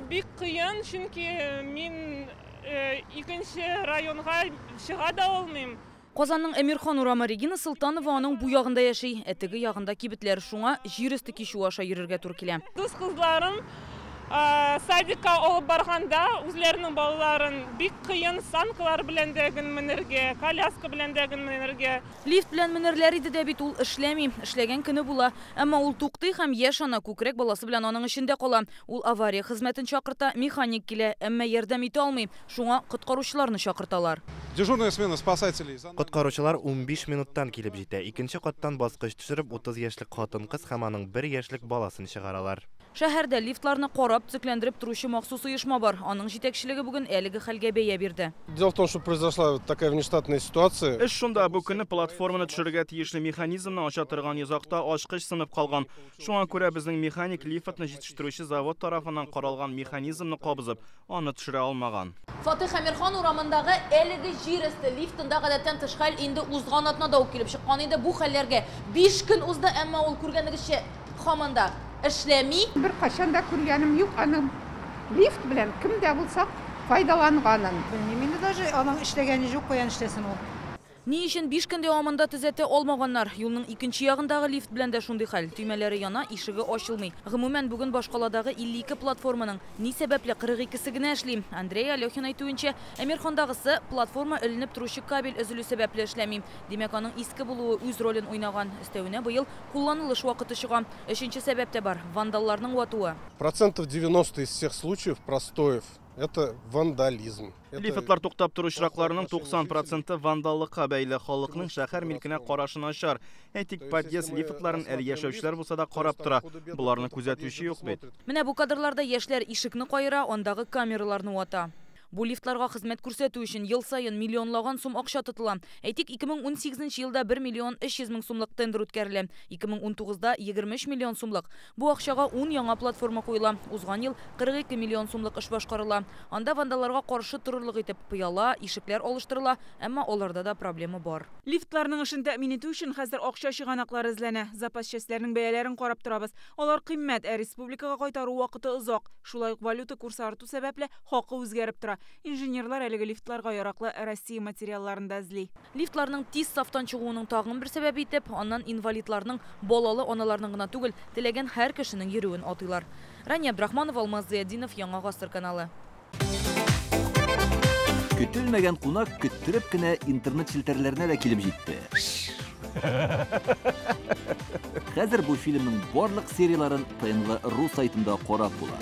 Бик кыен, чөнки мин икенче районга чыга да алмыйм. Казанның Әмирхан урамы. Регина Солтанова аның бу ягында яши, ә теге ягында кибетләр. Шуңа җир өсте кичүе аша йөрергә туры килә. Дус кызларым садикка алып барганда үзләренең балаларын бик кыен санкалар белән дә ген менергә, коляска белән дә ген менергә. Лифт белән менерләр иде дә бит, ул эшләми. Эшләгән көне була. Әмма ул туктый һәм яшь ана күкрәк баласы белән аның эчендә кала. Ул авария хезмәтен чакырта, механик килә, әмма ярдәм итә алмый. Шуңа коткаручыларны чакырталар. Дежурная смена спасателей. Коткаручылар 15 минуттан килеп җитә. Икенче каттан баскыч төшереп, 30 яшьлек хатын-кыз һәм аның 1 яшьлек баласын чыгаралар. Шәһәрдә лифтларны карап, төзекләндереп торучы махсус оешма бар. Аның җитәкчелеге бүген әлеге хәлгә бәя бирде. Дело в том, что произошла вот такая внештатная ситуация. Эш шунда, бу көнне платформаны төшерергә тиешле механизмны ача торган йозакта ачкыч сынып калган. Шуңа күрә безнең механик лифтны җитештерүче завод тарафыннан каралган механизмны кабызып, аны төшерә алмаган. Фатих Әмирхан урамындагы әлеге җир өсте лифтында гадәттән тыш хәл инде узган атнада ук килеп чыккан иде. Бу хәлләргә 5 көн узды, әмма ул күргәнегезчә һаман да эшләми. Бер кашан да күргәнем юк, аның лифт белән кем дә булса файдаланганын. Белмим инде даже, аның эшләгәне юк, каян эшләсен ул. Ни өчен 5 көн дәвамында төзәтә алмаганнар? Юлның икенче ягындагы лифт белән дә шундый хәл. Төймәләре яна, ишеге ачылмый. Гомумән, бүген башкаладагы 52 платформаның ни сәбәпле 42-се генә эшли? Андрей Алехин әйтүенчә, Әмирхандагысы платформа эленеп торучы кабель өзелү сәбәпле эшләми. Димәк, аның иске булуы үз ролен уйнаган. Өстәвенә быел кулланылыш вакыты чыга. Өченче сәбәп тә бар – вандалларның ватуы. Процентов 90 из всех случаев простоев – это вандализм. Лифтлар туктап тору очракларының 90% вандаллыкка бәйле. Халыкның шәһәр милкенә карашы начар. Әйтик, подъезд лифтларын әле яшәүчеләр булса да карап тора. Боларны күзәтүче юк бит. Менә бу кадрларда яшьләр ишекне каера, андагы камераларны вата. Бу лифтларга хезмәт күрсәтү өчен ел саен миллионлаган сум акча тотыла. Әйтик, 2018 елда 1 миллион 300 мең сумлык тендер үткәрелә. 2019-да 23 миллион сумлык. Бу акчага 10 яңа платформа куела. Узган ел 42 миллион сумлык эш башкарыла. Анда вандалларга каршы торырлык итеп пыяла, ишекләр алыштырыла, әмма аларда да проблема бар. Лифтларның эшен тәэмин итү өчен хәзер акча чыганаклары эзләнә. Запас частьләрнең бәяләрен карап торабыз. Алар кыйммәт, ә республикага кайтару вакыты озак. Шулай ук валюта курсы арту сәбәпле хакы үзгәреп тора. Инженерлар әлеге лифтларга яраклы Россия материалларын да эзли. Лифтларның тиз сафтан чыгуының тагын бер сәбәбе итеп, аннан инвалидларның, балалы аналарның гына түгел, теләгән һәр кешенең йөрүен атыйлар. Рания Абдрахманова, Алмаз Зыятдинов, Яңа Гасыр каналы. Көтелмәгән кунак көттереп кенә интернет челтәрләренә дә килеп җитте. Хәзер бу фильмның барлык серияларын ТНВ.ру сайтында карап була.